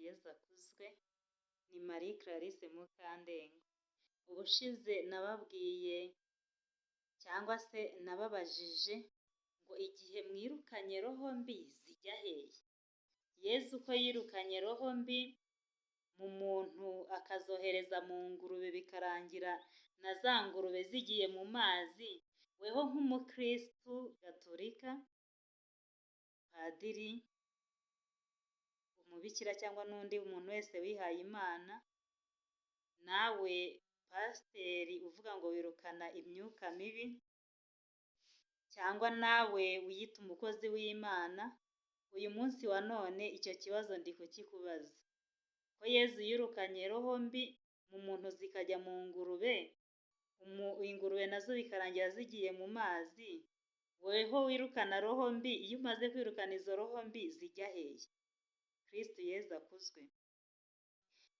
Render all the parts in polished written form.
Yezu akuzwe, ni Marie Clarisse Mukandengo. Ubushize nababwiye cyangwa se nababajije ngo igihe mwirukanye roho mbi zijya hehe? Yezu ko yirukanye roho mbi mu muntu akazohereza mu ngurube, bikarangira na za ngurube zigiye mu mazi, weho nk'umukirisitu gatolika, padiri, umubikira cyangwa n'undi muntu wese wihaye Imana, nawe pasiteri uvuga ngo wirukana imyuka mibi, cyangwa nawe wiyita umukozi w'Imana, uyu munsi wa none icyo kibazo ndi kukikubaza. Ko Yezu yirukanye roho mbi mu muntu zikajya mu ngurube, ingurube nazo bikarangira zigiye mu mazi, weho wirukana roho mbi, iyo umaze kwirukana izo roho mbi zijya hehe? Kristu Yezu akuzwe.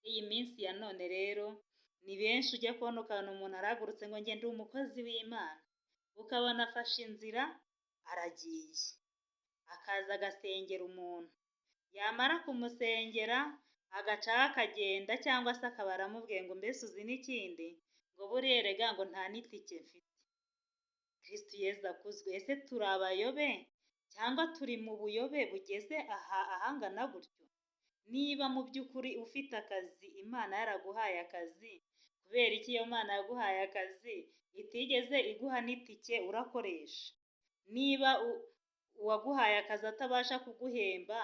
Iyi minsi ya none rero ni benshi ujya kubona ukabona umuntu arahagurutse ngo njye ndi umukozi w'Imana, ukabona afashe inzira aragiye, akaza agasengera umuntu, yamara kumusengera agacaho akagenda, cyangwa se akaba aramubwiye ngo mbese uzi n'ikindi, ngo buriya erega ngo nta n'itike mfite. Kristu Yezu akuzwe. Ese turi abayobe cyangwa turi mu buyobe bugeze aha ahangana gutyo? Niba mu by'ukuri ufite akazi, Imana yaraguhaye akazi, kubera iki iyo Mana yaguhaye akazi itigeze iguha n'itike urakoresha? Niba uwaguhaye akazi atabasha kuguhemba,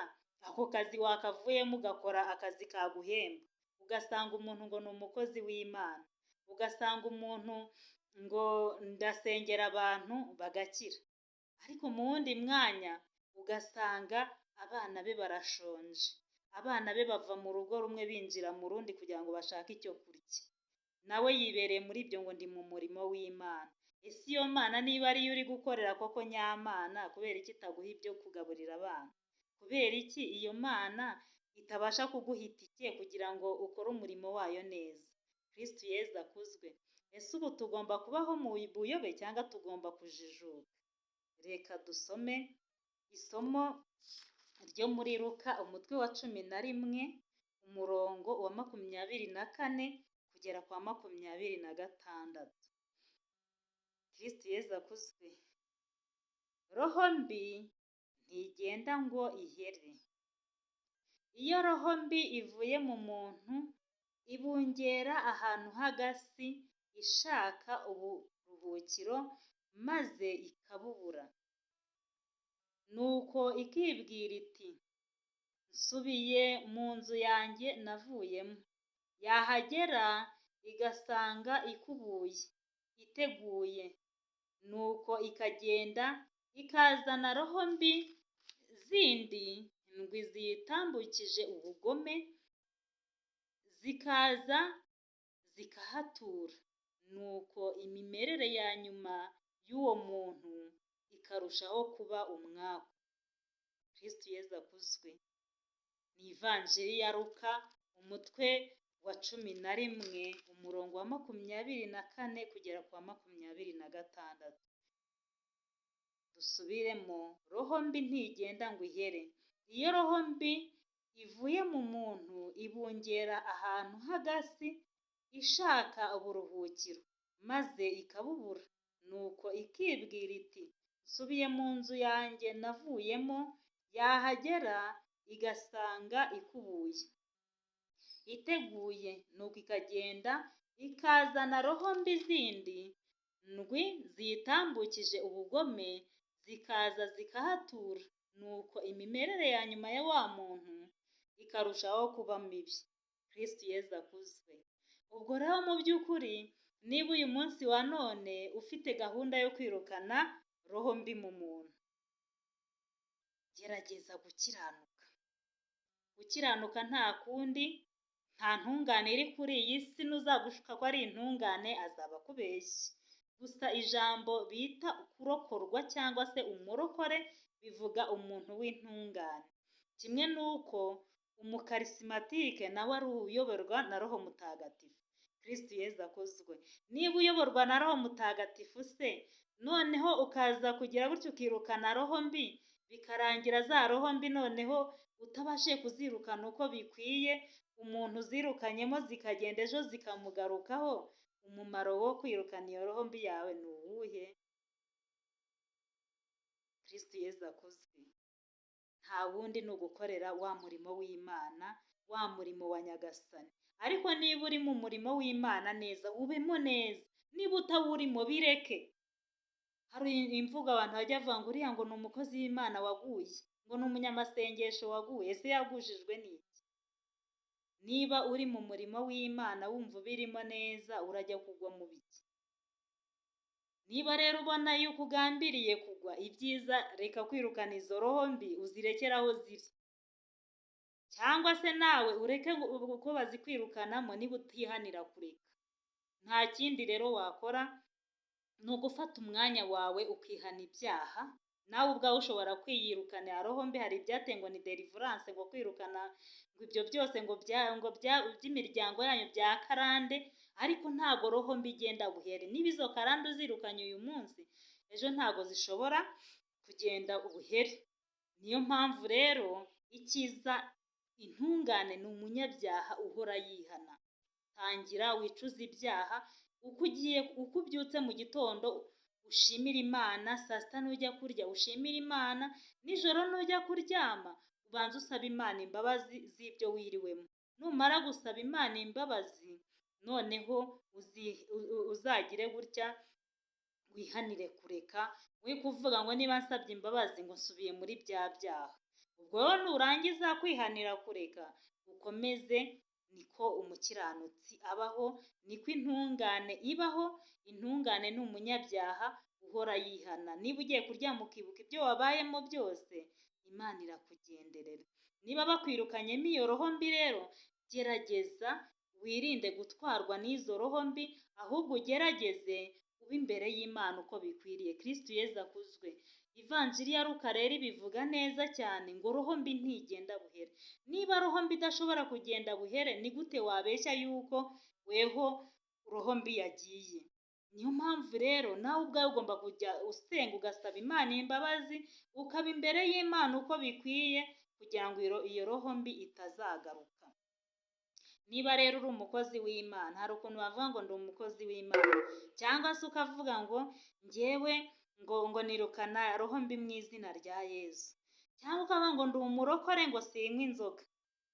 ako kazi wakavuyemo ugakora akazi kaguhemba. Ugasanga umuntu ngo ni umukozi w'Imana, ugasanga umuntu ngo ndasengera abantu bagakira, ariko mu wundi mwanya ugasanga abana be barashonje, abana be bava mu rugo rumwe binjira mu rundi kugira ngo bashake icyo kurya, nawe yibereye muri ibyo ngo ndi mu murimo w'Imana. Ese iyo Mana niba ariyo uri gukorera koko nyamana, kubera iki itaguha ibyo kugaburira abana? Kubera iki iyo Mana itabasha kuguha itike kugira ngo ukore umurimo wayo neza? Kristu Yezu akuzwe. Ese ubu tugomba kubaho mu buyobe cyangwa tugomba kujijuka? Reka dusome isomo ryo muri Luka umutwe wa 11, umurongo wa 24 kugera kwa 26. Kristu Yezu akuzwe. Roho mbi ntigenda ngo ihere. Iyo roho mbi ivuye mu muntu, ibungera ahantu h'agasi ishaka uburuhukiro, maze ikabubura. Nuko ikibwira iti: nsubiye mu nzu yanjye navuyemo. Yahagera igasanga ikubuye, iteguye. Nuko ikagenda ikazana roho mbi zindi ndwi ziyitambukije ubugome, zikaza zikahatura. Nuko imimerere ya nyuma y'uwo muntu ikarushaho kuba umwaku. Kristu Yezu akuzwe. Ni Ivanjiri ya Luka umutwe wa 11, umurongo wa 24 kugera ku wa 26. Dusubiremo, roho mbi ntigenda ngo ihere. Iyo roho mbi ivuye mu muntu, ibungera ahantu h'agasi ishaka uburuhukiro, maze ikabubura. Nuko ikibwira iti: nsubiye mu nzu yanjye navuyemo. Yahagera igasanga ikubuye, iteguye. Nuko ikagenda ikazana roho mbi zindi ndwi ziyitambukije ubugome, zikaza zikahatura. Nuko imimerere ya nyuma ya wa muntu ikarushaho kuba mibi. Kristu Yezu akuzwe. Ubwo rero mu by'ukuri niba uyu munsi wa none ufite gahunda yo kwirukana roho mbi mu muntu, gerageza gukiranuka. Gukiranuka nta kundi, nta ntungane iri kuri iyi si, n'uzagushuka ko ari intungane azaba akubeshye. Gusa ijambo bita kurokorwa cyangwa se umurokore bivuga umuntu w'intungane. Kimwe n'uko umukarisimatike nawe ari uyoborwa na Roho Mutagatifu. Kristu Yezu akuzwe. Niba uyoborwa na Roho Mutagatifu se, noneho ukaza kugira gutyo ukirukana roho mbi, Bikarangira za roho mbi noneho utabashije kuzirukana uko bikwiye, umuntu uzirukanyemo zikagenda ejo zikamugarukaho, umumaro wo kwirukana iyo roho mbi yawe ni uwuhe? Kristu Yezu akuzwe. Nta wundi, ni ugukorera wa murimo w'Imana, wa murimo wa Nyagasani. Ariko niba uri mu murimo w'Imana neza, ubemo neza. Niba utawurimo, bireke. Hari imvugo abantu bajya bavuga ngo uriya ngo ni umukozi w'Imana waguye, ngo ni umunyamasengesho waguye. Ese yagushijwe n'iki? Niba uri mu murimo w'Imana wumva ubirimo neza, urajya kugwa mu biki? Niba rero ubona yuko ugambiriye kugwa, ibyiza reka kwirukana izo roho mbi, uzirekere aho ziri, cyangwa se nawe ureke uko bazikwirukanamo niba utihanira kureka. Nta kindi rero wakora, ni ugufata umwanya wawe ukihana ibyaha. Nawe ubwawe ushobora kwiyirukanira roho mbi. Hari ibyateye ngo ni délivrance, ngo kwirukana ngo ibyo byose ngo bya ngo bya by'imiryango yanyu bya karande, ariko ntago roho mbi igenda buhere. Niba izo karande uzirukanye uyu munsi, ejo ntago zishobora kugenda ubuhere. Niyo mpamvu rero icyiza, intungane ni umunyabyaha uhora yihana. Tangira wicuze ibyaha. Uko ugiye, uko ubyutse mu gitondo, ushimire Imana. Saa sita nujya kurya, ushimire Imana. Nijoro nujya kuryama, ubanze usaba Imana imbabazi z'ibyo wiriwemo. Numara gusaba Imana imbabazi, noneho uzagire gutya wihanire kureka. We kuvuga ngo niba nsabye imbabazi ngo nsubiye muri bya byaha. Ubwo rero nurangiza kwihanira kureka, ukomeze. Niko umukiranutsi abaho, niko intungane ibaho. Intungane ni umunyabyaha uhora yihana. Niba ugiye kuryama ukibuka ibyo wabayemo byose, Imana irakugenderera. Niba bakwirukanyemo iyo roho mbi rero, gerageza wirinde gutwarwa n'izo roho mbi, ahubwo ugerageze ube imbere y'Imana uko bikwiriye. Kristu Yezu akuzwe. Ivanjiri ya Luka rero ibivuga neza cyane ngo roho mbi ntigenda buhere. Niba roho mbi idashobora kugenda buhere, ni gute wabeshya yuko weho roho mbi yagiye? Niyo mpamvu rero nawe ubwawe ugomba kujya usenga, ugasaba Imana imbabazi, ukaba imbere y'Imana uko bikwiye, kugira ngo iyo roho mbi itazagaruka. Niba rero uri umukozi w'Imana, hari ukuntu bavuga ngo ndi umukozi w'Imana, cyangwa se ukavuga ngo njyewe ngo nirukana roho mbi mu izina rya Yezu, cyangwa ukavuga ngo ndi umurokore, ngo sinywa inzoga.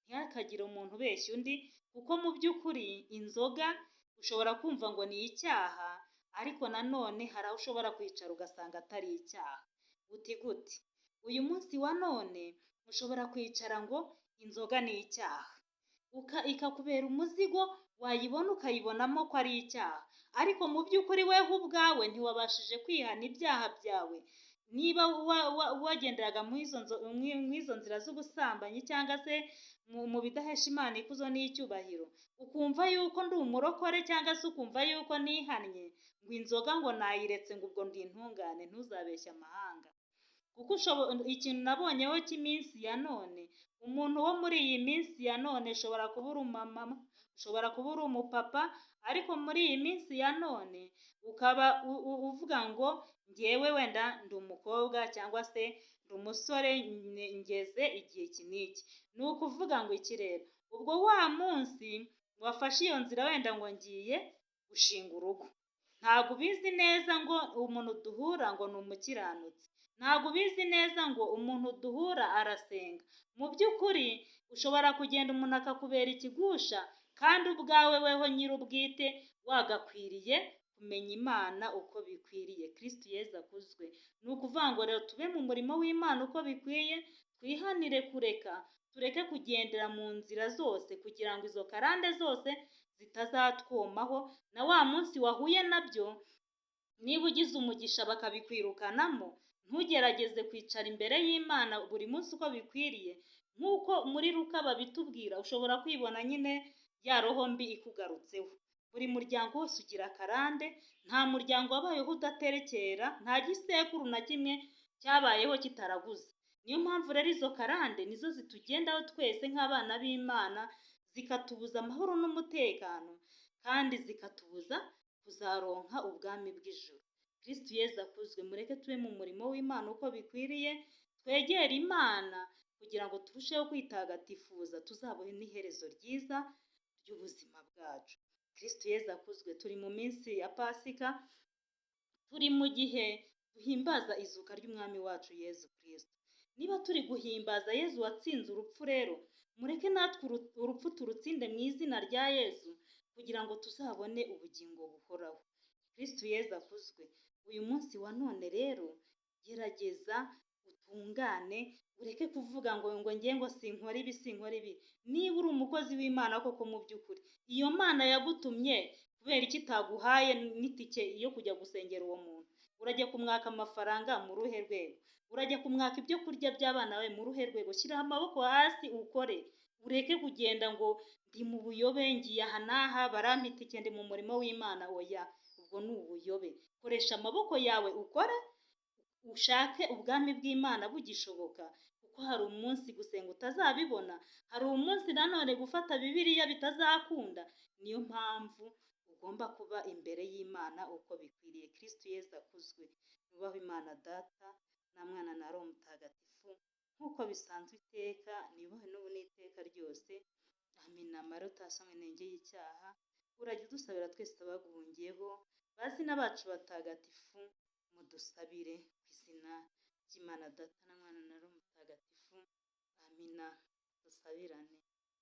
Ntihakagire umuntu ubeshya undi, kuko mu by'ukuri inzoga ushobora kumva ngo ni icyaha, ariko nanone hari aho ushobora kwicara ugasanga atari icyaha. Uti gute? Uyu munsi wa none ushobora kwicara ngo inzoga ni icyaha, ikakubera umuzigo, wayibona ukayibonamo ko ari icyaha, ariko mu by'ukuri weho ubwawe ntiwabashije kwihana ibyaha byawe. Niba wagenderaga mu izo nzira z'ubusambanyi cyangwa se mu bidahesha Imana ikuzo n'icyubahiro, ukumva yuko ndi umurokore, cyangwa se ukumva yuko nihannye, ngo inzoga ngo nayiretse, ngo ubwo ndi intungane, ntuzabeshye amahanga. Kuko ikintu nabonyeho cy'iminsi ya none, umuntu wo muri iyi minsi ya none, ushobora kuba uri umumama, ushobora kuba uri umupapa, ariko muri iyi minsi ya none ukaba uvuga ngo ngewe wenda ndi umukobwa cyangwa se ndi umusore, ngeze igihe iki n'iki. Ni ukuvuga ngo iki rero? Ubwo wa munsi wafashe iyo nzira, wenda ngo ngiye gushinga urugo, ntabwo ubizi neza ngo umuntu duhura ngo ni umukiranutsi, ntabwo ubizi neza ngo umuntu duhura arasenga. Mu by'ukuri ushobora kugenda umuntu akakubera ikigusha, kandi ubwawe weho nyir'ubwite wagakwiriye kumenya Imana uko bikwiriye. Kristu Yezu akuzwe. Ni ukuvuga ngo rero tube mu murimo w'Imana uko bikwiye, twihanire kureka, tureke kugendera mu nzira zose, kugira ngo izo karande zose zitazatwomaho. Na wa munsi wahuye nabyo, niba ugize umugisha bakabikwirukanamo, ntugerageze kwicara imbere y'Imana buri munsi uko bikwiriye, nk'uko muri Luka babitubwira, ushobora kwibona nyine ya roho mbi ikugarutseho. Buri muryango wose ugira akarande. Nta muryango wabayeho udaterekera, nta gisekuru na kimwe cyabayeho kitaraguze. Niyo mpamvu rero izo karande nizo zitugendaho twese nk'abana b'Imana, zikatubuza amahoro n'umutekano, kandi zikatubuza kuzaronka ubwami bw'ijuru. Kristu Yezu akuzwe. Mureke tube mu murimo w'Imana uko bikwiriye. Twegere Imana kugira ngo turusheho kwitagatifuza, tuzabone n'iherezo ryiza ry'ubuzima bwacu. Kristu Yezu akuzwe. Turi mu minsi ya Pasika, turi mu gihe duhimbaza izuka ry'Umwami wacu Yezu Kristu. Niba turi guhimbaza Yezu watsinze urupfu rero, mureke natwe urupfu turutsinde mu izina rya Yezu, kugira ngo tuzabone ubugingo buhoraho. Kristu Yezu akuzwe. Uyu munsi wa none rero, gerageza utungane, ureke kuvuga ngo ngiye ngo sinkora ibi, sinkora ibi. Niba uri umukozi w'Imana koko mu by'ukuri, iyo Mana yagutumye kubera iki itaguhaye n'itike yo kujya gusengera uwo muntu? Urajya kumwaka amafaranga mu ruhe rwego? Urajya kumwaka ibyo kurya by'abana bawe mu ruhe rwego? Shyira amaboko hasi ukore, ureke kugenda ngo ndi mu buyobe, ngiye aha n'aha, barampa itike, ndi mu murimo w'Imana. Oya, ubwo ni ubuyobe. Koresha amaboko yawe ukore, ushake ubwami bw'Imana bugishoboka, kuko hari umunsi gusenga utazabibona, hari umunsi nanone gufata Bibiliya bitazakunda. Niyo mpamvu ugomba kuba imbere y'Imana uko bikwiriye. Kristu Yezu akuzwe. Nubahe Imana Data na Mwana na Roho Mutagatifu, nk'uko bisanzwe iteka, niyubahwe n'ubu n'iteka ryose. Amina. Mariya utasomwe inenge y'icyaha, urajya udusabira twese abaguhungiyeho, bazina bacu batagatifu, mudusabire ku izina ry'Imana Data na Mwana na Roho Mutagatifu. Amina. Dusabirane.